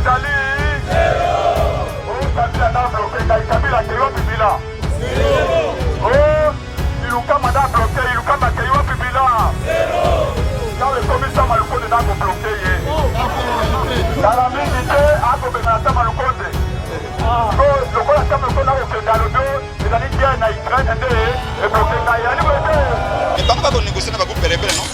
ezali oh, Kabila na bloke ngai Kabila akei wapi bila oh, Ilukamba na bloke Ilukamba akei wapi bila Yawe ekomi Sama Lukonde na kobloke ye kala mingi te akobengana Sama Lukonde ko lokola Sama Lukonde akokende alobi ezali guerre na Ukraine nde ebloke ngai ali boye te bango bakonegosie na bagroupe rebele non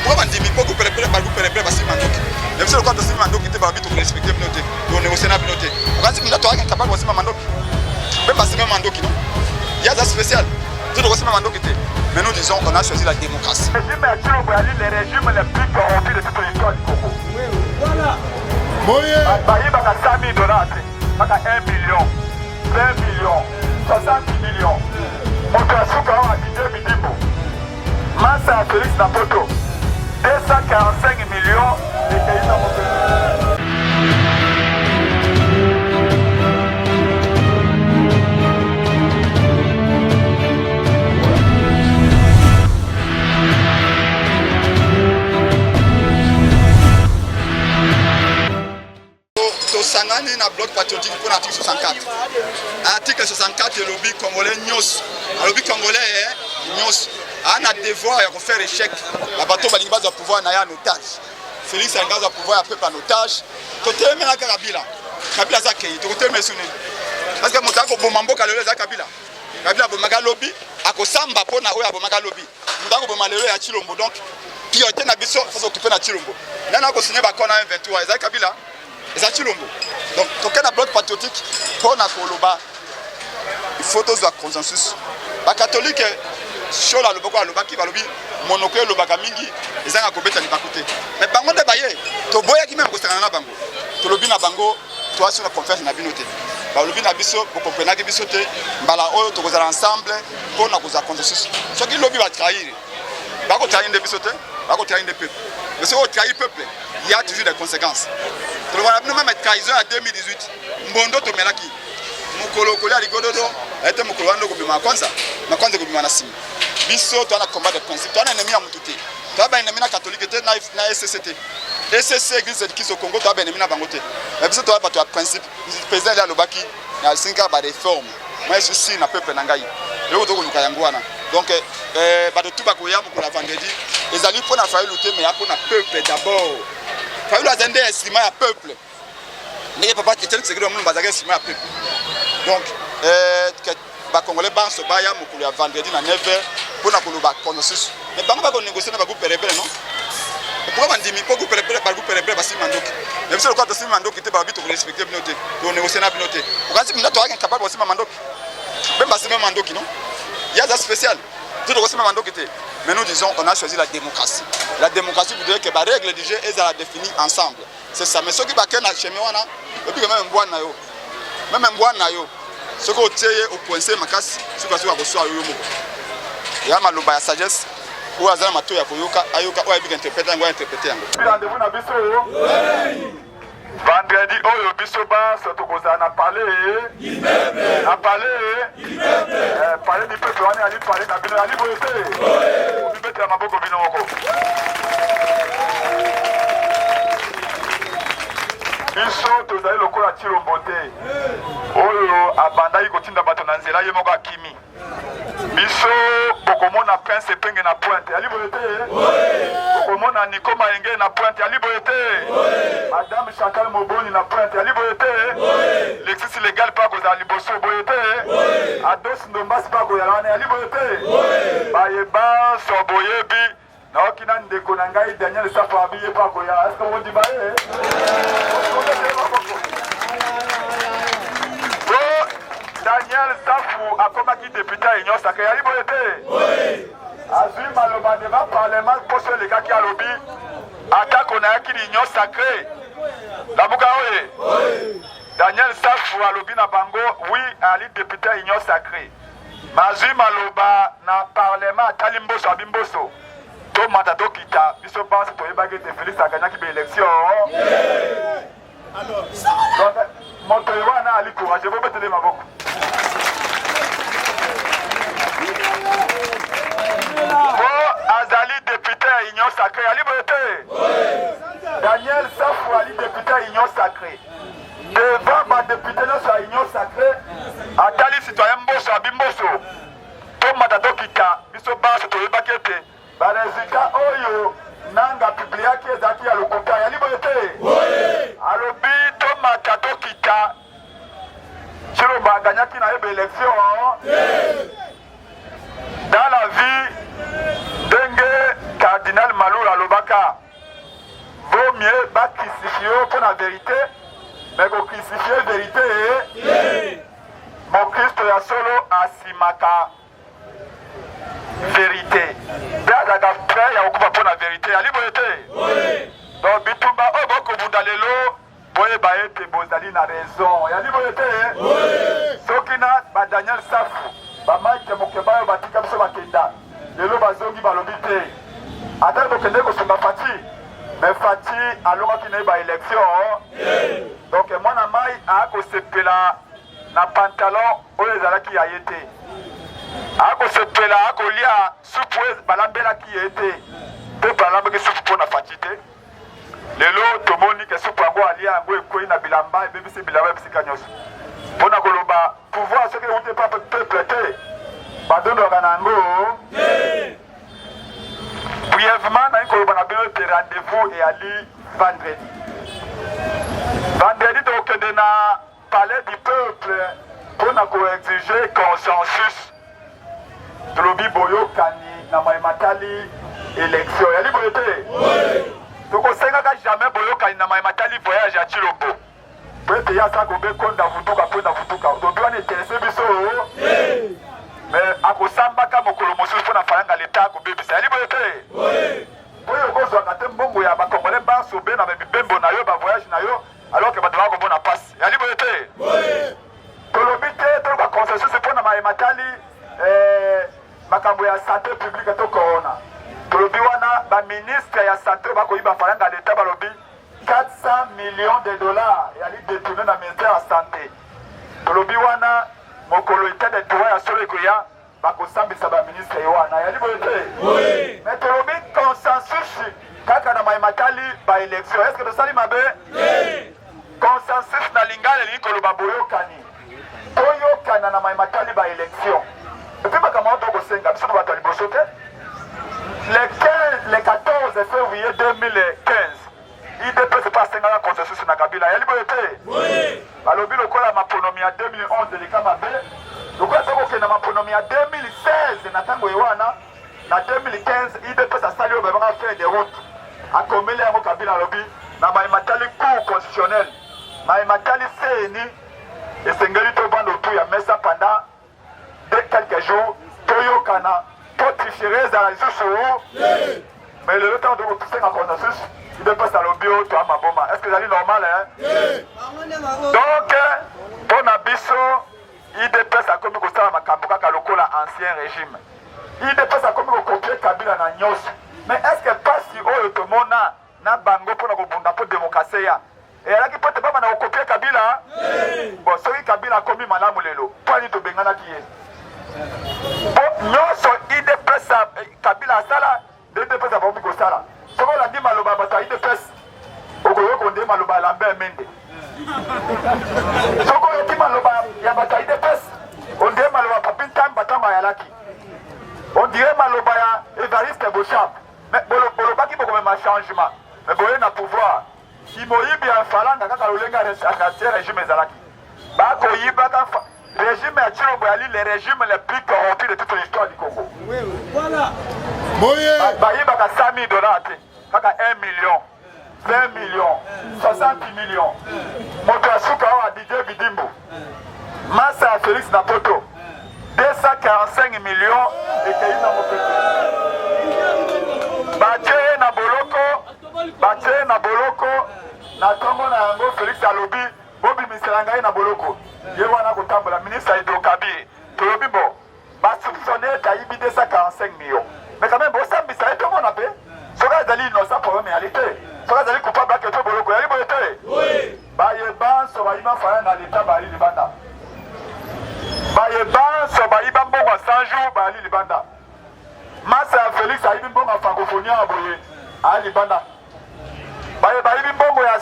moko bandimi mpo groupe rebele bagroupe rebele basimi mandoki na biso lokola tosimi mandoki te balobi tokorespecte bino te tokonegosie na bino te okanisi mpenza toyaki incapable kosima mandoki mpe basimi mandoki non ye aza spécial te tokosima mandoki te. Mais nous disons on a choisi la démocratie. Le régime ya Tshilombo ezali le régime le plus corrompu de toute l'histoire du Congo. Voilà. Bayibaka 100 000 dollars te, kaka 1 million, 20 millions, 60 millions. Moto ya suka oyo Didier Bidimbu, masa ya Félix na poto, 245 millions ekei na moto. Tosangani na bloc patriotique mpo na article 64. Article 64 elobi congolais nyonso, alobi congolais eh, nyonso aa na devoir ya kofaire échec na bato balingi bazwa pouvoir na ye en otage. Félix alingi azwa pouvoir ya peuple en otage. Totelemelaka Kabila, Kabila aza kei, tokotelemela esu nini? Parce que moto akoboma mboka lelo eza Kabila. Kabila abomaka lobi, akosamba mpo na oyo abomaka lobi. Moto akoboma lelo ya Tshilombo, donc priorité na biso faut s'occuper na Tshilombo. Nani akosigne ba na M23 ezali Kabila, eza Tshilombo. Donc toke na bloc patriotique mpo na koloba il faut tozwa consensus. Ba catholique Shola alobaki alobaki balobi monoko elobaka mingi ezanga kobeta libaku te. Mais bango nde baye toboyaki meme kosangana na bango. Tolobi na bango toasi na confiance na bino te. Balobi na biso bokomprenaki biso te, mbala oyo tokozala ensemble mpo na kozwa consensus. Soki lobi ba trahir, bako trahir nde biso te, bako trahir nde peuple. Mais soki otrahir peuple, il y a toujours des conséquences. Toloba na bino meme trahison ya 2018 mbondo tomelaki mokolo okolia ligododo ete mokolo wana okobima kwanza na kwanza ekobima na nsima. Biso toza na combat de principe, toza na ennemi ya motu te, toza ba ennemi na catholique te na ECC te. ECC Eglise de Christ au Congo toza ba ennemi na bango te, mais biso toza bato ya principe. Président Eli alobaki nasengi kaka ba réforme moi je suis na peuple na ngai, eloko tokoluka yango wana. Donc bato tu bakoya mokolo ya vendredi ezali mpo na Fayulu te, mais ya mpo na peuple d'abord. Fayulu azali nde instrument ya peuple, ndenge papa Etienne Tshisekedi wa Mulumba azalaki instrument ya peuple. Donc ba congolais banso baya mokolo ya vendredi na 9h mpo na koloba consensus. Mais bango bakonégocie na bagroupe rebele non? Pourquoi bandimi mpo groupe rebele, bagroupe rebele basimi mandoki, mais biso lokola tosimi mandoki te, balobi tokorespecte bino te, tokonégocie na bino te. Okanisi mpenza toyaki incapable kosima mandoki? Mpe basimi mandoki non? Ye aza spécial te, tokosima mandoki te. Mais nous disons on a choisi la démocratie. La démocratie voudrait que ba règle du jeu ezala définie ensemble, c'est ça. Mais soki bakei na chemin wana, obika meme mbwa na yo, meme mbwa na yo soki otie ye ocoince makasi, soki asoki akoswa yo yo moko. Ya maloba ya sagesse, oyo aza na matoi ya koyoka ayoka, oyo ayebika interprète yango ainterprète yango. Rendez-vous na biso vendredi oyo, biso banso tokozala na palais, na palais, palais du peuple. Wana ali palais na bino, ali boye te, obibetela maboko bino moko. Biso tozali lokola Tshilombo te oyo abandaki kotinda bato na nzela, ye moko akimi. Biso bokomona Prince Epenge na pointe, ali boye te, bokomona Nico Mayenge na pointe, ali boye te, Madame Chantal Moboni na pointe, ali boye te, Lexis Legal mpe akozala liboso, boye te, Ados Ndombasi mpe akoyala wana, ali boye te. Baye banso boyebi, naoki na ndeko na ngai Daniel Safu abi ye mpe akoya. Eske bokondima ye? Po Daniel Safu akomaki député ya Union sacrée, ali boye te, azwi maloba devant parlement poso elekaki, alobi atako nayaki l'Union sacrée, lamuka oye. Daniel Safu alobi na bango oui, ali député ya Union sacrée, mazwi maloba na parlement, atali Mboso, abi Mboso, tomata tokita, biso banso toyebaki ete Félix aganyaki baélection. Donc moto ye wana ali courage, bobetele maboko po azali député ya Union sacrée, ali boye te. Daniel Safu ali député ya Union sacrée. baélection dans la vie. Ndenge cardinal Malula alobaka, vaut mieux bacrucifie yo mpo na vérité, mais kocrucifie vérité. Mokristo ya solo asimaka vérité mpe azalaka prêt ya kokufa mpo na vérité. Ali boye te? Donc bitumba oyo bokobunda lelo, boyeba ete bozali na raison. Yali boye te? Soki na badaniel Safu, bamike Mokeba oyo batika biso bakenda, lelo bazongi, balobi te ata bokende kosunga Fatshi, mais Fatshi alongaki na ye baélection. Donc mwana mai akosepela na pantalon oyo ezalaki ya ye te, akosepela akolia supu oyo balambelaki ye te, mpe balambaki supu mpo na Fatshi te. Lelo tomoni ke supu yango alia yango ekwei na bilamba, ebebisi bilamba ya bisika nyonso. Mpo na koloba, pouvoir soki euti epa peuple te, badondwaka na yango. Brièvement, nayi koloba na bino ete rendez-vous eyali vendredi. Vendredi tokokende na Palais du peuple mpo na koexige consensus. Tolobi boyokani na maye matali élection. Yali boye te? Tokosengaka jamais boyokani na maye matali voyage ya Tshilombo, po ete ye aza kobe konda vutuka mpo na vutuka. Tobi wana interese biso, mais akosambaka mokolo mosusu mpo na falanga leta akobebisa. Yali boye te? Oyo okozwaka te mbongo ya bakongolais banso be na mibembo na yo, bavoyage na yo, alors que bato bakomona mpasi. Yali boye te? Tolobi te toloba consensus mpo na maye matali makambo ya santé publique to corona. Tolobi wana baministre ya santé bakoyiba falanga leta. Balobi 400 millions de dollars eyali détourné na ministère ya santé. Tolobi wana mokolo état de droit ya solo ekoya, bakosambisa baministre ye wana. Yali boye te? Mais tolobi consensus kaka na maye matali baélection. Est ce que tosali mabe? Consensus na lingala elingi koloba boyokani. Toyokana na maye matali baélection. Et puis makambo wana tokosenga biso to bato ya liboso te. Le 15, le 14 février 2015, UDPS mpe asengaka consensus na Kabila. Yali boye te? Balobi lokola maponomi ya 2011 eleka mabe, lokola tokokenda maponomi ya 2016 na ntango ye wana, na 2015 UDPS asali oyo babengaka feuille de route, akomeli yango Kabila. Alobi na maye matali Cour constitutionnelle, maye matali CENI, esengeli tovanda autour ya mesa pendant de quelques jours, toyokana po tricherie ezala lisusu. Mais lelo ntango tokosenga consensus, UDPS alobi oyo toya maboma. Est ce que ezali normal, hein? Donc mpo na biso, UDPS akomi kosala makambo kaka lokola ancien régime. UDPS akomi kocopier Kabila na nyonso. Mais est ce que pasi oyo tomona na bango mpona kobunda mpo démocratie ya eyalaki mpo te baba na kocopier Kabila? Bon, soki Kabila akomi malamu lelo, mpo ani tobenganaki ye? Po nyonso UDPS Kabila asala nde UDPS akomi kosala. Soki olandi maloba ya bato ya UDPS, okoyoka nde maloba ya Lambert Mende. Soki oyoki maloba ya bato ya UDPS, on dirait maloba ya Papi Ntamba ntango ayalaki, on dirait maloba ya Evariste Boshab. Mais bolobaki bokomema changement, mais boye na pouvoir, kimoyibi ya falanga kaka lolenge ancien régime ezalaki, bakoyibaka. Régime ya Tshilombo yali le régime le plus corrompu de toute l'histoire du Congo. Bayibaka 100 000 $ te, kaka 1 million, 20 millions, 60 millions. Moto ya suka awa, Didier Bidimbu, masa ya Félix na poto, 245 millions ekei na mopepe. Batie ye na boloko, batie ye na boloko. Na ntongo na yango, Félix alobi bobimisela ngai na boloko. Ye wana kotambola ministre ya hydrocarbure. Tolobi bo basoupçonne ete ayibi 245 millions, mais quand même bosambisa ye, tomona mpe soki azali innocent, problème eyali te. Soki azali coupable, ake mpe boloko. Yali boye te? Baye banso bayiba faya na leta bayali libanda. Baye banso bayiba mbongo ya 100 jours bayali libanda. Masa ya Félix ayibi mbongo ya francophonie ya boye, ayali libanda. Baye bayibi mbongo ya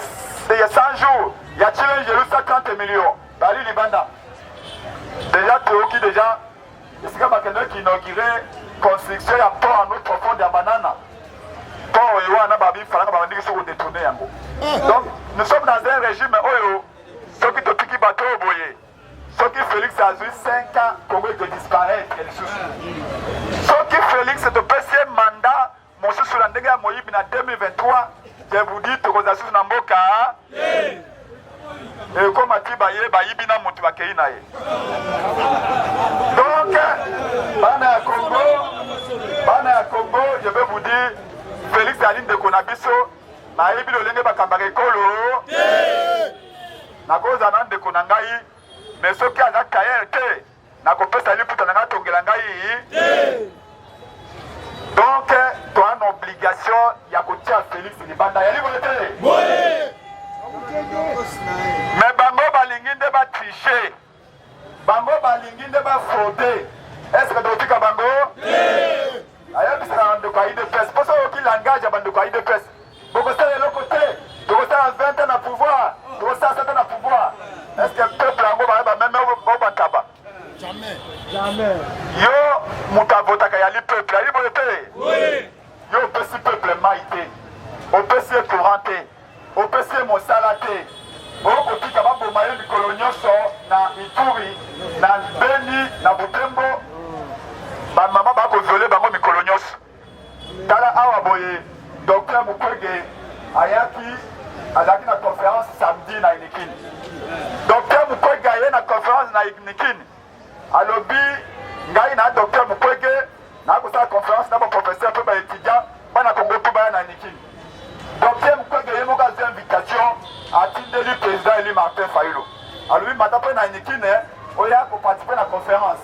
100 jours ya Tshilejelu, 130 millions, bayali libanda. Déjà toyoki déjà esika bakendaki inaugurer construction ya port en eau profonde ya Banana, port oyo wana babi falanga babandiki soki kodétourner yango. Donc nous sommes dans un régime oyo soki totiki bato oyo boye soki Soki Felix azwi 5 ans, Congo eko disparaître lisusu. Soki Felix topesi ye mandat mosusu na ndenge ya moyibi na 2023, je vous dis tokozala susu na mboka ekoma ti baye bayibi na moto bakei na ye. Donc bana ya Congo, bana ya Congo, je vais vous dire Felix ali ndeko na biso, nayebi lolenge bakambaka ekolo Nakozala na ndeko na ngai, mais soki aza tailleur te, nakopesa liputa na ngai atongela ngai te. Donc toa na obligation ya kotia Felix libanda ya liboye te. Mais bango balingi nde ba tricher, bango balingi nde ba frauder. Est-ce que tokotika bango? Ayebisaka bandeko ya UDPS, mpo soki oyoki langage ya bandeko ya UDPS, bokosala eloko te, tokosala 20 ans na pouvoir, tokosala 7 ans na pouvoir. Est-ce que peuple yango baye bameme oyo bantaba? Yo moto avotaka yali peuple, yali boye te? Yo opesi peuple mai te, opesi ye courant te, opesi ye mosala te, okotika baboma ye mikolo nyonso na Ituri, na Beni, na Butembo, bamama bakoviole bango mikolo nyonso. Tala awa boye, Docteur Mukwege ayaki, azalaki na conférence samedi na Unikin. Docteur Mukwege aye na conférence na Unikin, alobi ngai na Docteur Mukwege nakosala conférence na ba professeur mpe ba étudiant bana Congo mpe baya na Unikin. Docteur Mukwege ye moko azwi invitation atindeli président élu Martin Fayulu, alobi mata mpe na Unikin oya koparticipe na conférence.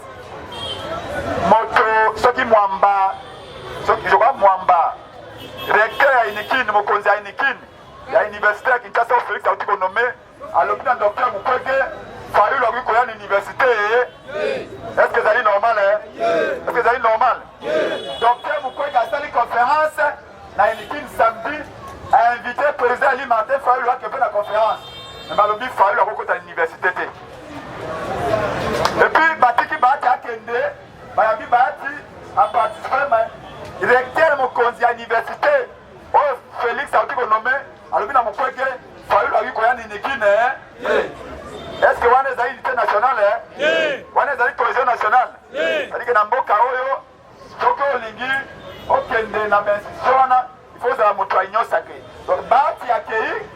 Moto soki Mwamba, soki je crois Mwamba, recteur ya Unikin, mokonzi ya Unikin ya université ya Kinshasa oyo Felix auti konome, alobi na docteur Mukwege, Fayulu akoki koya na université. Est-ce que ezali normal? Est-ce que ezali normal? Docteur Mukwege asali conférence na Unikin samedi, a invité président élu Martin Fayulu ake mpe na conférence, mais balobi Fayulu akokota na université te. Et puis batiki Bahati akende, bayambi Bahati aparticipe, mais recteur mokonzi ya université oyo Felix auti konome alobi na Mukwege, Fayulu akoki koya na Unikin te. Est-ce que wana ezali unité nationale? Wana ezali cohésion nationale? C'est-à-dire que na mboka oyo soki olingi okende na ba institution wana, il faut ozala moto ya union sacrée. Donc Bahati akei,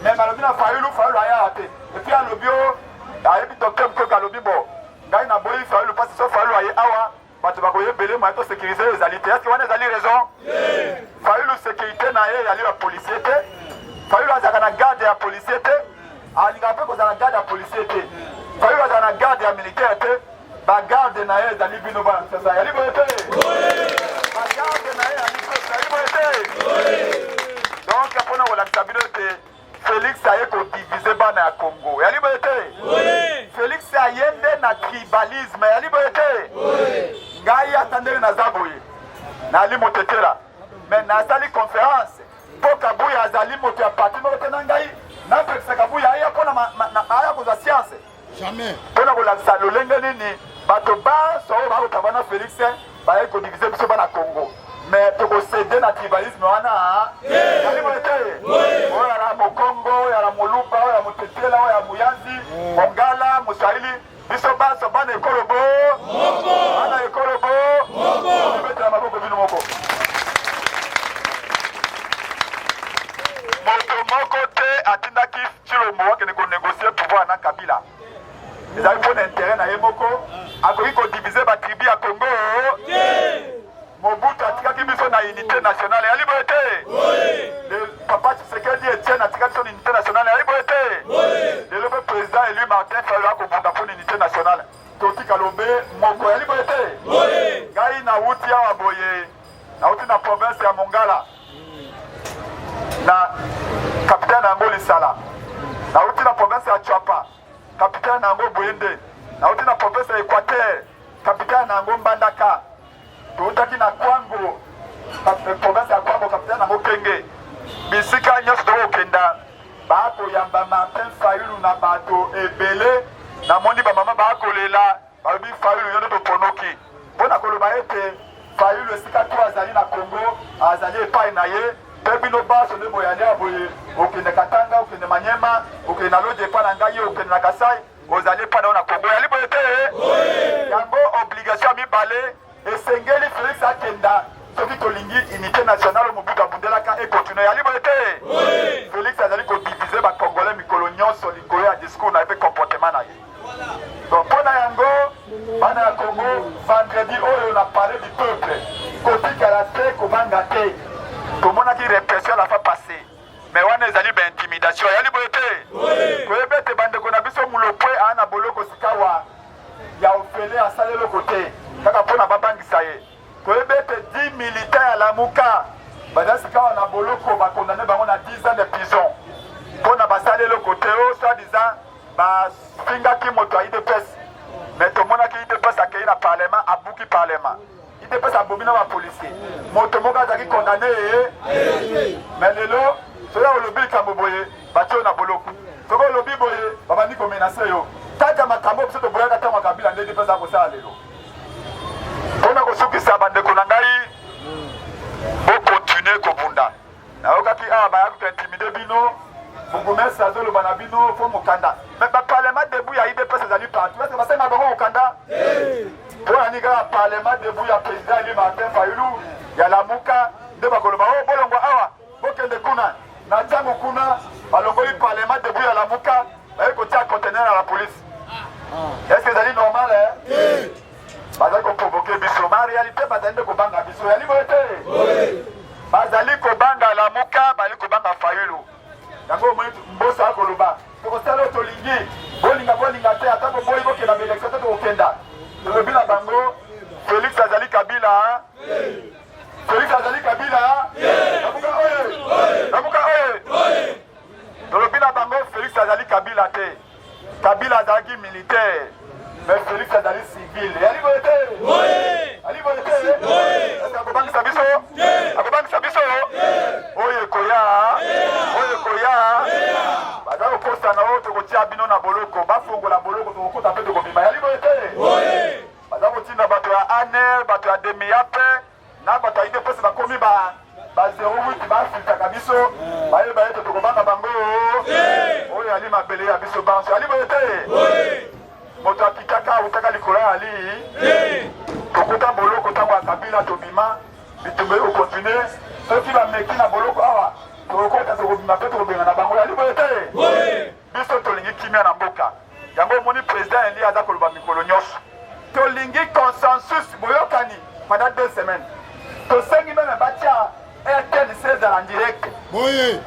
mais balobi na Fayulu, Fayulu ayaka te. Et puis alobi o ayebi docteur Mukwege, alobi bo ngai naboyi Fayulu parce que so Fayulu aye awa bato bakoyebele moyen to sécuriser oyo ezali te. Est-ce que wana ezali raison? Fayulu sécurité na ye ezali ba policier te. Fayulu azalaka na garde ya policier te, alingaka mpe kozala na garde ya policier te. Fayulu azalaka na garde ya militaire te. Ba garde na ye ezali bino bana Kinshasa, yali boye te? Ba garde na ye ezali peuple, yali boye te? Donc mpona kolakisa bino ete Felix aye kodivise bana ya Congo, yali boye te? Felix aye nde na tribalisme, yali boye te? Ngai ata ndenge naza boye, nali motetela, mais nasali conférence mpo Kabuya azali moto ya parti moko te na ngai, napekisa Kabuya aya mpona aya kozwa science. Jamais. Mpo na kolakisa lolenge nini bato banso oyo bakokaba na Felix baye kodivise biso bana Congo, mais tokosede na tribalisme wana ezali boye te. Oyo ya Mokongo, oyo ya Moluba, oyo ya Motetela, oyo ya Muyanzi, Mongala, Moswahili, biso banso bana ekolo bo, bana ekolo bo, tobetela maboko bino moko. Moto moko te atindaki Tshilombo akende ko negocier pouvoir na Kabila. Ezali mpo na intérêt na ye moko, akoki ko diviser ba tribu ya Congo te. Mobutu atikaki biso na unité nationale, eyali boye te? Papa Tshisekedi Etienne atikaki biso na unité nationale, eyali boye te? Lelo mpe président élu Martin Fayulu akobunda mpo na unité nationale. Totika lobe moko, eyali boye te? Ngai nawuti awa boye, nauti na province ya Mongala na capitale na yango Lisala, nauti na province ya Tshuapa, capitale na yango Boende, nauti na province ya Equateur, capitale na yango Mbandaka, toutaki na Kwango, province ya Kwango, capitale na yango Kenge. Bisika nyonso tokokenda bakoyamba Martin Fayulu na bato ebele. Namoni bamama bakolela, balobi Fayulu yo nde toponoki. Mpo na koloba ete Fayulu esika to azali na Congo azali epai na ye, mpe bino banso nde boyali ya boye, okende Katanga, okende Manyema, okende na Lodja epai na ngai, okende na Kasai. Ozali epai na yo na Congo. Yali boye te? Yango obligation ya mibale esengeli Felix akenda soki tolingi unité nationale Mobutu abundelaka ekontinue. Yali boye te? Felix azali kodivise ba Congolais mikolo nyonso likolo ya discours na ye mpe comportement na ye. Donc mpo na yango bana ya Congo, vendredi oyo na palais du peuple, kotikala te, kobanga te. Tomonaki repression la fois passée. Mais wana ezali ba intimidation yali boye te. Koyeba ete bandeko na biso Mulopwe aa na boloko sikawa ya ofele asali eloko te kaka mpo na babangisa ye. Toyebi ete 10 militants ya Lamuka baza sikawa na boloko, bakondane bango na 10 ans de prison mpo na basali eloko te, oyo soit disant bafingaki moto ya UDPS. Mais tomonaki UDPS akei na parlement, abuki parlement. Udps abomi na ba policier. Moto moko azalaki condamné ye. Mais lelo soki olobi likambo boye batie yo na boloko. Soki olobi boye babandi komenase yo. Kaka makambo biso toboyaka ntango ya Kabila nde udps akosala lelo. Mpo na kosukisa bandeko na ngai, bokontinue kobunda. Nayokaki awa bayaki kointimide bino, bourgmestre azoloba na bino fo mokanda. Mais ba parlement debout ya UDPS ezali partout. Est-ce que basenga bango mokanda? Mpo na nini kaka parlement debout ya président élu Martin Fayulu ya Lamuka nde bakoloba oh bolongwa awa bokende kuna na ntango kuna balongoli parlement debout ya Lamuka baye kotia conteneur ya la police. Est-ce que ezali normal eh? Bazali koprovoke biso, ma réalité bazali nde kobanga biso. Yali boye te? Bazali kobanga Lamuka, bazali kobanga Fayulu. Yango omoni Mboso akoloba tokosala oyo tolingi, bolinga bolinga te, ata boboyi bokenda ba election te, tokokenda. Tolobi na bango Felix azali Kabila, Felix azali Kabila, Lamuka oye, Lamuka oye. Tolobi na bango Felix azali Kabila te. Kabila azalaki militaire, mais Felix azali civil. Yali boye te? Ali boye te? Est-ce akobangisa biso? Akobangisa biso? Oyo ekoya, oyo ekoya. Baza kokosana oyo tokotia bino na boloko, bafongola boloko tokokota mpe tokobima. Yali boye te? Baza kotinda bato ya ANR, bato ya DEMIAP na bato ya UDPS bakomi ba ba 08 bafiltaka biso bayeba ete tokobanga bango oyo ali mabele ya biso banso ali boye te moto akitaka awutaka likolo ya ali tokuta boloko ntango ya Kabila tobima bitumba ekokontinue soki bameki na boloko awa tokokota tokobima mpe tokobengana bango ali boye te biso tolingi kimia na mboka yango omoni president Eli aza koloba mikolo nyonso tolingi consensus boyokani pendant 2 semaines tosengi meme batia RTNC ezala en direct boye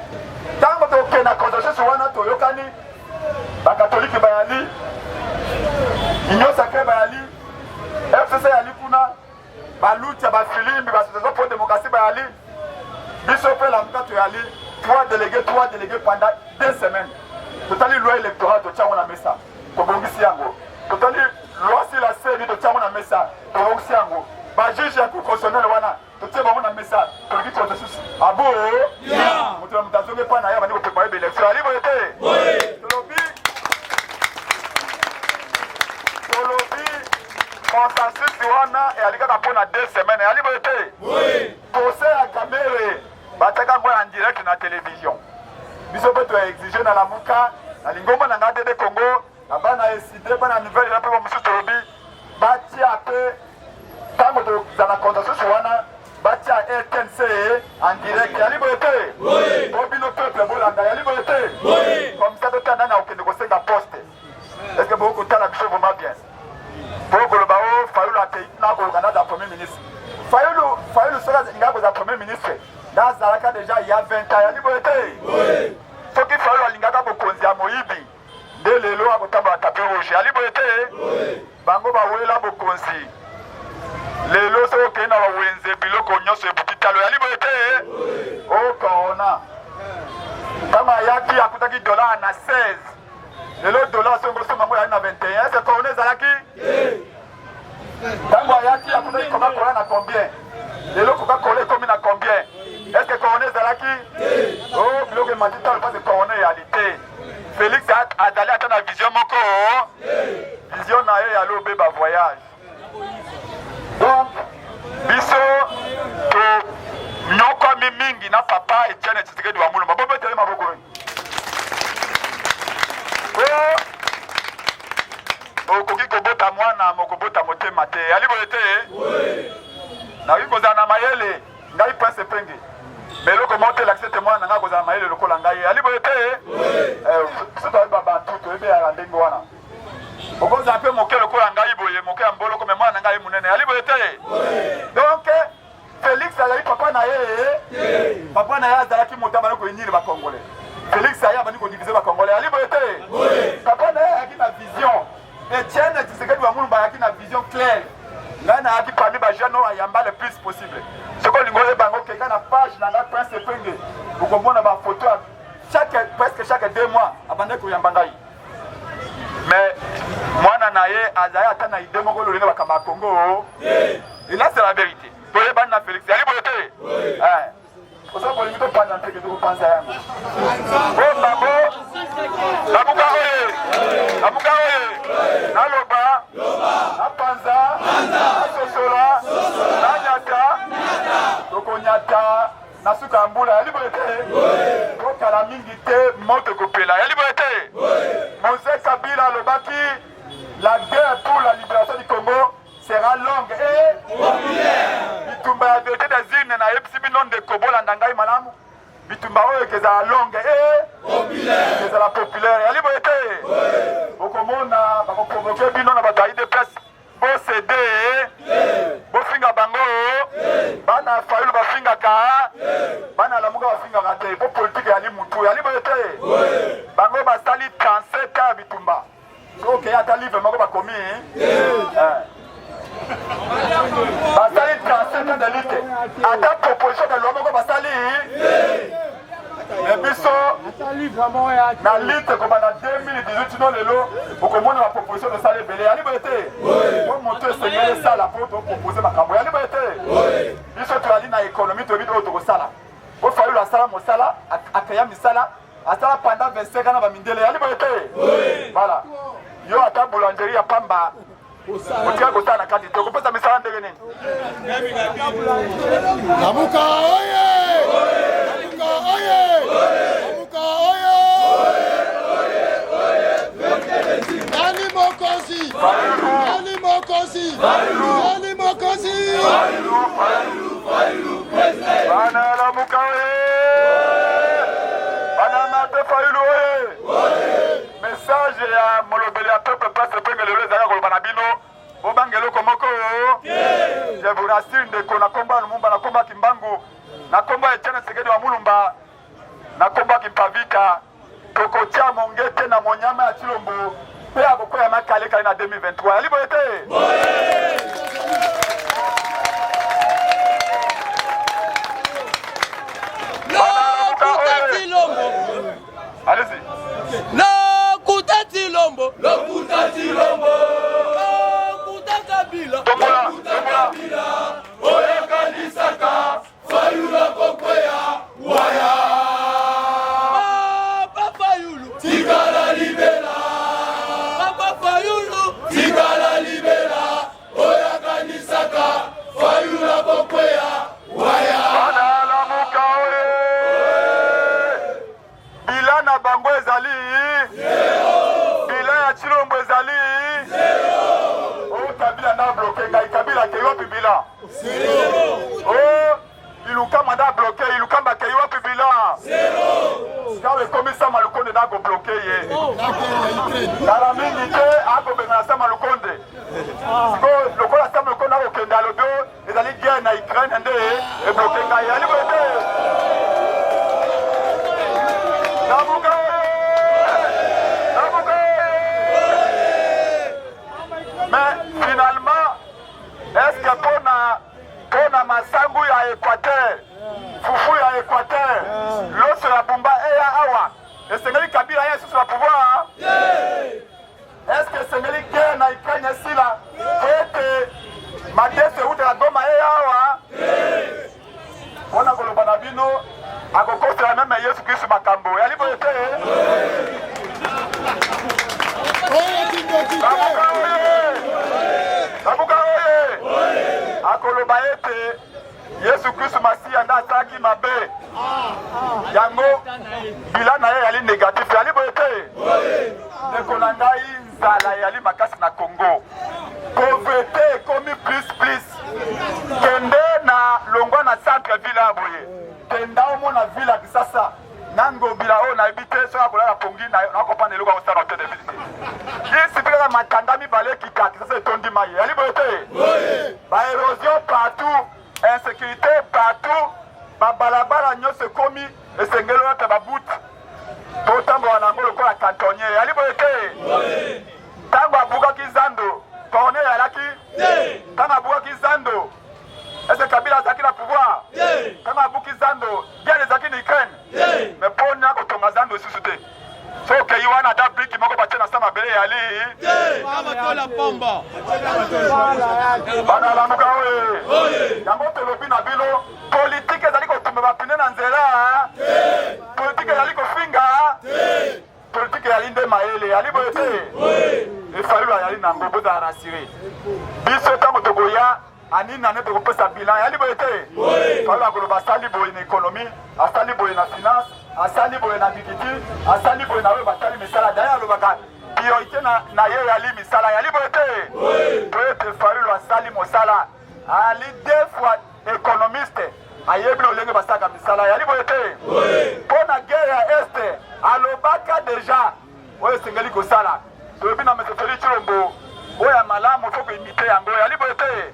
ntango tokende na consensus wana toyokani bakatolike bayali union sacrée bayali FCC yali kuna balutia bafilimbi baassociation pour démocratie bayali biso mpe Lamuka toyali trois délégués, trois délégués pendant 2 semaines. Totali loi électorale, totia yango na mesa, tobongisi yango. Totali loi sur la CENI, totia yango na mesa, tobongisi yango. Bajuge ya cour constitutionnelle wana, totie bango na mesa. Tolingi consensus abo moto na moto azongi epai na ye, abandi koprépare baélection. Ali boye te? Tolobi consensus wana eyali kaka mpo na 2 semaines. Eyali boye te? Procès ya Kamerhe batiaka yango en direct na télévision. Biso mpe toexige na Lamuka, na lingomba na ngai DD Congo, na bana ECiDé, bana nouvelle eza mpe bamosusu, tolobi batia mpe ntango tozala consensus wana batia RTNC en direct. Yali boye te? Po bino peuple bolanda. Yali boye te? Comme ça totala nani akokende kosenga poste. Est ce que bokotala biso vraiment bien po koloba o Fayulu akei na koluka naza premier ministre? Fayulu, Fayulu soki alingaka kozala premier ministre nazalaka déjà ya 20 ans. Yali boye te? Soki Fayulu alingaka bokonzi ya moyibi nde lelo akotambola tapis rouge. Yali boye te? Bango bawela bokonzi. Lelo soki okei na bawenze, biloko nyonso ebuki talo. Yali boye te? O corona ntango ayaki akutaki dollar na 16. Lelo dollar soki osomba yango yali na 21. Ese corona ezalaki ntango ayaki akutaki Coca-Cola na combien? Lelo Coca-Cola ekomi na combien? Est ce que corona ezalaki? O biloko emati talo mpasi corona eyali te. Félix azali ata na vision moko, vision na ye yali obeba voyage. Donc biso tonyokwami mingi na papa Etienne Tshisekedi wa Mulumba. Bobetele maboko. O Mwana mokobota motema te. Ali boye te? Nakoki kozala na mayele ngai Prince Epenge, mais eloko moko te elakisi ete mwana na ngai akozala mayele lokola ngai. Ali boye te? Eh, biso toyebi babantu, toyebi ya ndenge wana. Okozala mpe moke lokola ngai boye, moke ya mboloko, mais mwana na ngai ye monene. Ali boye te? Donc Felix azali papa na ye, papa na ye azalaki moto abandi koyinile ba Congolais. Felix aye abandi kodivise ba Congolais. Ali boye te? Papa na ye ayaki na vision. Etienne Tshisekedi wa Mulumba ayaki na vision claire. Ngai nayaki parmi ba jeunes oyo ayamba le plus possible. Soki olingi oyeba yango, keka na page na ngai Prince Epenge, okomona ba photo ya chaque presque chaque 2 mois abandaki koyamba ngai. Mais mwana na ye azali ata na idée moko lolenge bakamba ya Congo. Et là c'est la vérité. Toyebani na Felix. Ali boye te? Eh. Oza bolingi topanza nteke tokopanza yango. Po bango lamuka oye. Lamuka oye. Naloba. Napanza. Nasosola. Nanyata. Tokonyata. Na suka ya mbula yali boye te? Po kala mingi te moto ekopela yali boye te? Mose Kabila alobaki la guerre pour la libération du Congo sera longue et bitumba ya vérité des urnes nayebisi bino ndeko bolanda ngai malamu bitumba oyo ekezala longue et ezala populaire yali boye te? Okomona bakoprovoke bino na bato ya UDPS Bo cede bofinga bango bana Fayulu bafingaka bana Lamuka bafingaka te po politique yali mutu yali boye te bango basali 37 ans ya bitumba soki okei ata livre moko bakomi basali 37 ans de lutte ata proposition de loi moko basali Mais biso na lutte kobanda 2018 tino lelo okomona ba proposition tosala ebele yali boye te po moto esengeli esala po topropose makambo yali boye te biso toyali na économie toyebi oyo tokosala po Fayulu asala mosala akreya misala asala pendant 25 ans na bamindele yali boye te voilà yo ata boulangerie ya pamba otika kosala na kati te okopesa misala ndenge nini? Lamuka oye! Lamuka oye! Lamuka oye! Nani mokonzi? Nani mokonzi? Nani mokonzi? Bana Lamuka oye! Bana Martin Fayulu oye! Message ya molobeli ya peuple Prince Epenge lelo ezalaka koloba na bino bobanga eloko moko. Je vous rassure ndeko, na kombo ya Lumumba, na kombo ya Kimbangu, na kombo ya Etienne Tshisekedi wa Mulumba, na kombo ya Kimpavita, tokotia mongete na monyama ya Tshilombo mpe akokwea makalekale na 2023. Yali boye te? Allez-y. Lokuta Tshilombo. Lokuta Tshilombo. Lokuta Kabila. Tombola, Lokuta tombola. Kabila. Oyakanisaka Fayulu akokweya waya. Papa Fayulu. Tikala libela. Papa Fayulu. Tikala libela. Oyakanisaka Fayulu akokweya waya. Bana Lamuka oye! Bilan na bango ezali bilan ya Tshilombo ezali oh Kabila nda bloqué ngai Kabila akei wapi bilan oh Ilukamba nda bloqué Ilukamba akei wapi bilan sikawa ekomi Sama Lukonde nda akobloke ye kala mingi te akobengana Sama Lukonde sikoyo lokola Sama Lukonde akokende alobi ezali guerre na Ukraine nde ebloke ngai ali boye te Lamuka Lamuka mais finalement est-ce que pona pona masangu ya Équateur fufu ya Équateur loso ya Bumba eya awa esengeli Kabila ya lisusu na pouvoir Est-ce que esengeli guerre na Ukraine esila po ete madesu euta na Goma eya awa? Mpo na koloba na bino akokosela meme Yesu Kristu makambo yali boye te. Oyo kindoki te. Lamuka oye! Lamuka oye! Akoloba ete Yesu Kristu Masiya nde asalaki mabe, yango bilan na ye eyali negatif. Eyali boye te? Ndeko na ngai, nzala eyali makasi na Congo. Nakopanda eloko akosala hotel de ville te. Isipi kaka matanda mibale ekita, Kinshasa etondi mai. Yali boye te? Ba érosion partout, insécurité partout, babalabala nyonso ekomi esengeli olata babuti totambola na yango lokola cantonnier. Yali boye te? Ntango abukaki zando, corneille alaki ntango abukaki zando, ese Kabila azalaki na pouvoir? Ntango abuki zando, guerre ezalaki na Ukraine? Me mpo na kotonga zando lisusu te. So okei wana, ata briki moko batie na sa mabele yali bana Lamuka oye. Yango tolobi na bino, politike ezali kotumba bapine na nzela, politike ezali kofinga, politike ezali nde mayele. Yali boye te? Efayulu ayali nango, bozala rassurés. Biso ntango tokoya anini nane, tokopesa bilan. Yali boye te? Fayulu akoloba asali boye na économie, asali boye na finance, asali boye na agriculture, asali boye na oyo batali misala. Daye alobaka priorité na ye yali misala. Yali boye te? Po ete Fayulu asali mosala, ali deux fois économiste, ayebi lolenge basalaka misala. Yali boye te? Mpo na guerre ya Est, alobaka déjà oyo esengeli kosala. Tolobi na monsieur Félix Tshilombo, oyo ya malamu faut koimiter yango. Yali boye te?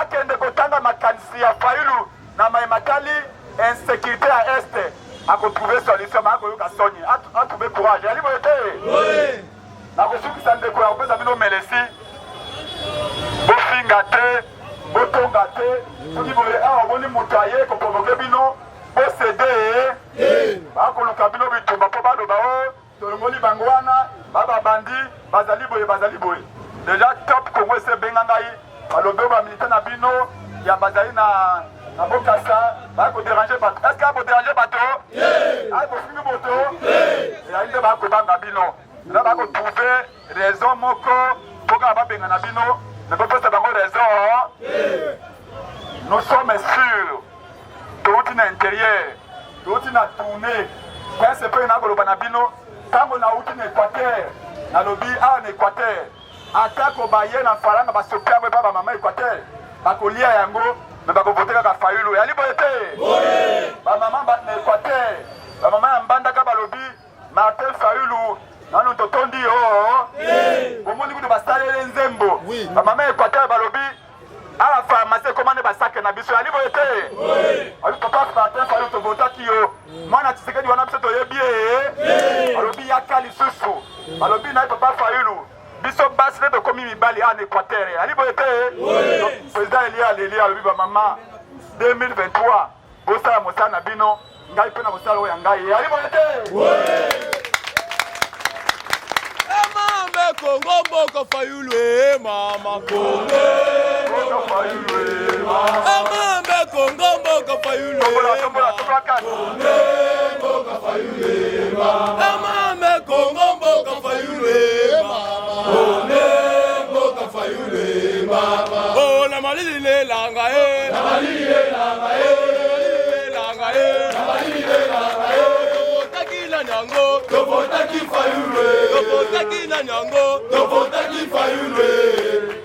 Akende kotanga makanisi ya Fayulu na maye matali insécurité ya Est, akotrouver solution. Baakoyoka soni, atrouver courage. Yali boye te? Nakosukisa, ndeko, ya kopesa bino melesi. Bofinga te, botonga te. Soki boye awa, omoni moto aye koprovoquer bino, bocéder. Bakoluka bino bitumba mpo baloba o tolongoli bango wana, bababandi bazali boye, bazali boye. Déjà Top Congo ese ebenga ngai, balobi oyo bamilitaire na bino ya bazali na Bokasa, baya kodéranger bato. Est ce que akodéranger bato? Ayi bofingi moto ezali nde bakobanga bino na bakotrouver raison moko mpo kaka babenga na bino. Nakopesa bango raison. Nous sommes sûrs, touti na intérieur, touti na tournée. Prince mpe nakoloba na bino, ntango nauti na Équateur, nalobi awa na Équateur, atako baye na faranga, basopi yango epa bamama Équateur, bakolia yango, me bakovote kaka Fayulu. Yali boye te? Bamama na Équateur, bamama ya Mbandaka balobi: "Martin Fayulu, nanu totondi yo." Bomoni kutu basaleli nzembo. Bamama ya Équateur balobi ala pharmacie ekoma nde basake na biso. Yali boye te? Alobi: "Papa Martin Fayulu, tovotaki yo, mwana Tshisekedi wana biso toyebi ye." Alobi yaka lisusu. Balobi na ye: "Papa Fayulu, biso basi nde tokomi mibali awa na Équateur." Ali boye te? Président Elia aleli, alobi: "Bamama, 2023 bosala mosala na bino, ngai mpe na kosala oyo ya ngai." Ali boye te? Emame Kongo, mboka Fayulu, e mama Kongo. Emame Kongo, mboka Fayulu. Tombola, tombola, tombola kati. Emame Kongo, mboka Fayulu, e mama. Oh, na malili lelanga e, na malili lelanga e, lelanga e, na malili lelanga e. Tovotaki nani yango? Tovotaki Fayulu. Tovotaki nani yango? Tovotaki Fayulu.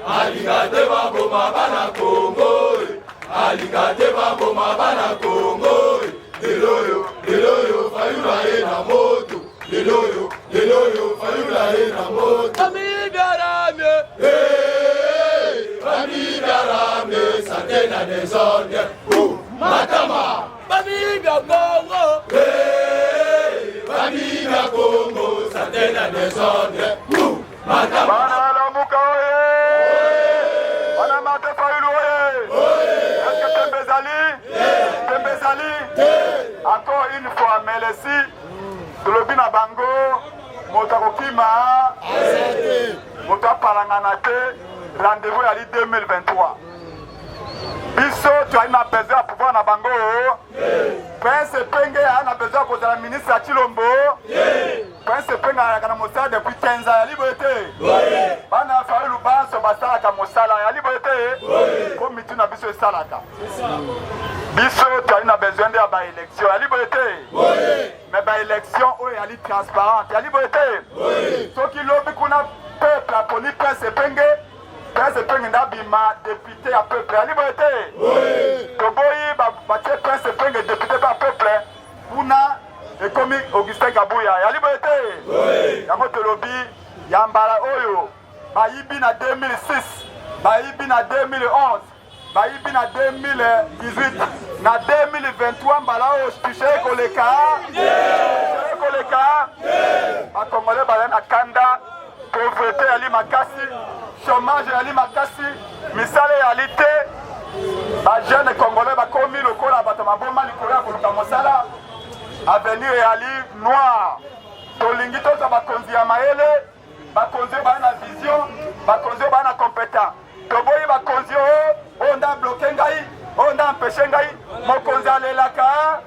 Alinga te baboma bana Kongo, alinga te baboma bana Kongo. Lelo oyo, lelo oyo, Fayulu aye na moto. Lelo oyo, lelo oyo, Fayulu aye na moto. Bamibiaramie. Bamibiaramie, sante na désordre, matama. Bamibia Kongo. Bamibia Kongo, sante na désordre, matama. Bana Lamuka oye! Bana Martin Fayulu oye! Est-ce tembe ezali? Tembe ezali? Encore une fois, melesi, tolobi na bango, moto akokima, moto apalangana te. Rendez-vous yali 2023. Biso toyali na besoin ya pouvoir na bango. Prince Epenge aya na besoin ya kozala ministre ya Tshilombo. Prince Epenge ayaka na mosala depuis 15 ans. Yali boye te? Bana ya Fayulu banso basalaka mosala. Yali boye te? Mpo mitu na biso esalaka. Biso toyali na besoin nde ya baélection. Yali boye te? Mais baélection oyo eyali transparente. Yali boye te? Soki lobi kuna peuple aponi Prince Epenge, Prince Epenge nde abima député ya peuple. Yali boye te? Toboyi batie Prince Epenge député mpe ya peuple kuna. ekomi Augustin Kabuya. Yali boye te? Yango tolobi ya mbala oyo bayibi na 2006, bayibi na 2011, bayibi na 2018, na 2023 mbala oyo touche ekoleka ekoleka. Bakongole bazali na kanda, pauvreté yali makasi, chômage yali makasi, misala eyali te. Bajeune congolais bakomi lokola bato maboma likolo ya koluka mosala. Avenir eyali noir. Tolingi tozwa bakonzi ya mayele, bakonzi oyo baa na vision, bakonzi oyo baa na compétent. Toboyi bakonzi oyo oyo nda bloke ngai, oyo nda empêche ngai. Mokonzi alelaka,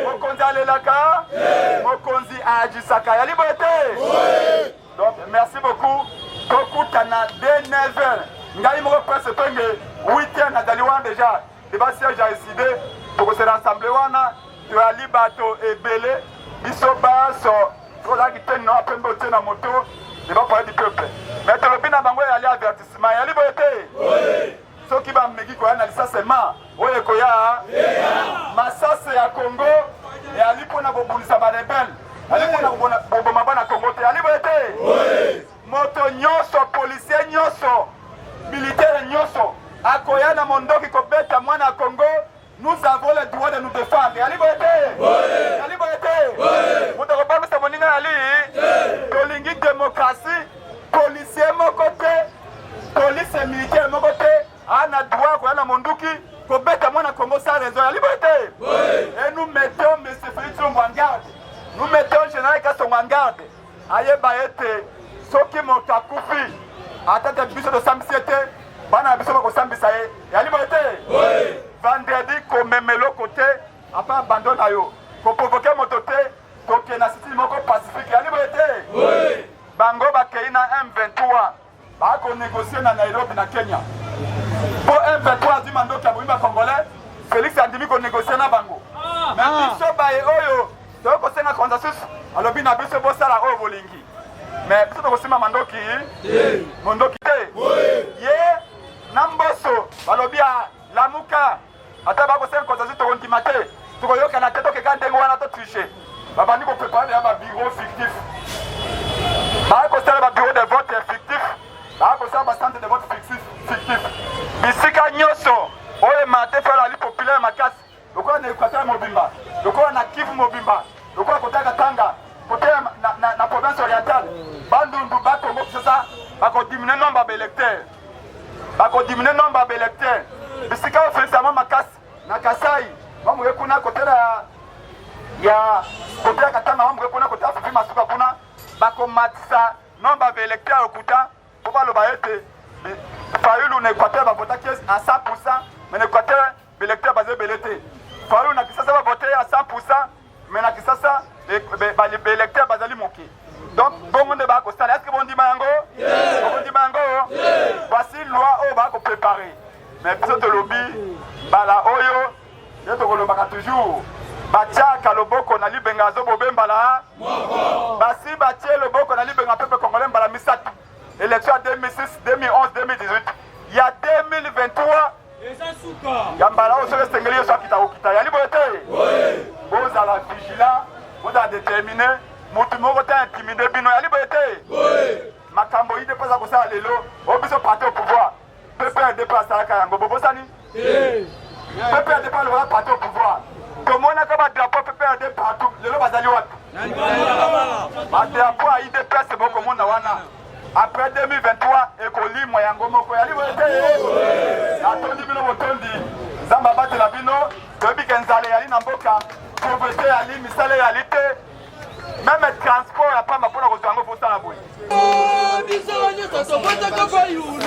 mokonzi alelaka, mokonzi aajisaka. Yali boye te? Donc merci beaucoup. Tokutana dès 9h. Ngai moko Prince Epenge 8h nazali wana déjà devant siège ya ECIDE. Tokose rassembler wana, toyali bato ebele, biso banso tozalaki te no pembe otie na moto devant palais du peuple. Mais tolobi na bango eyali avertissement, eyali boye te? Soki bameki koya na lisase ma oyo ekoya masase ya Congo eyali mpona kobundisa barebele, eyali mpona koboma bana Congo te. Eyali boye te? Moto nyonso, policier nyonso, militaire nyonso akoya na mondoki kobeta mwana ya Congo, nous avons le droit de nous défendre. Eyali boye te? Eyali boye te? Moto akobangisa moninga yali. Tolingi démocratie. Policier moko te, police militaire moko te ana droit koya na monduki kobeta mwana Congo sans raison. Yali boye te? Et nous mettons M. Félix Tshilombo en garde, nous mettons général Kasongo en garde. Ayeba ete soki moto akufi, ata te biso tosambisi ye te, bana na biso bakosambisa ye. Yali boye te? Vendredi, komema eloko te apa bando na yo, koprovoke moto te. Tokende na sit-in moko pacifique. Yali boye te? Bango bakei na M23, bakonegocie na Nairobi na Kenya, mpo M23 azwi mandoki ya bomi bacongolais. Félix andimi konegocie na bango, mais biso baye oyo toyei kosenga consensus, alobi na biso bosala oyo bolingi, mais biso tokosimba mandoki mondoki te. Ye na Mboso balobi ya Lamuka, ata bakosenga consensus, tokondima te, tokoyokana te, tokeka ndenge wana, totriche. Babandi koprépare ya babureau fictif, bakosala babureau de vote fictif, bakosala bacentre de vote fictif bisika nyonso oyo Martin Fayulu ali populaire makasi, lokola na Équateur mobimba, lokola na Kivu mobimba, lokola kotaka Tanga, kote na province orientale, Bandundu, Bakongo, Kinshasa. Bakodimine nombre ya baélecteur, bakodimine nombre ya baélecteur bisika oyo Félix ama makasi, na Kasai bamoke kuna, kote na ya kote ya Katanga bamoke kuna, kote ya Fifi Masuka kuna, bakomatisa nombre ya baélecteur lokuta mpo baloba ete Fayulu na Équateur bavotaki à 100, mais na Équateur baélecteur baza ebele te. Fayulu na Kisasa bavote à 100, mais na Kisasa baélecteur bazali moke. Donc bongo nde bakosala. Est ce que bondima yango? Bokondima yango? Voici loi oyo bakoprépare. Mais biso tolobi mbala oyo nde tokolobaka toujours, batiaka loboko na libenga azobobe mbala. Basi batie loboko na libenga peuple congolais mbala misato: élection ya 2006, 2011, 2018, ya 2023. Ya mbala oyo soki esengeli yeso akita, kokita. Yali boye te? Bozala vigilant, bozala déterminé, motu moko te intimide bino. Yali boye te? Makambo UDPS aza kosala lelo oyo, biso parti au pouvoir, PPRD mpe asalaka yango. Bobosani? PPRD mpe alokola parti au pouvoir, tomonaka badrapeau PPRD partout. Lelo bazali wapi? Badrapeau ya UDPS bokomona wana après 2023 ekolimwa yango moko. Yali boye te? Natondi bino botondi. Nzambe abatela bino. Toyebi ke nzala eyali na mboka, pauvreté eyali, misala eyali te, même transport ya pamba mpona kozwa yango fosala boye. Biso nyonso tobotaka Fayulu.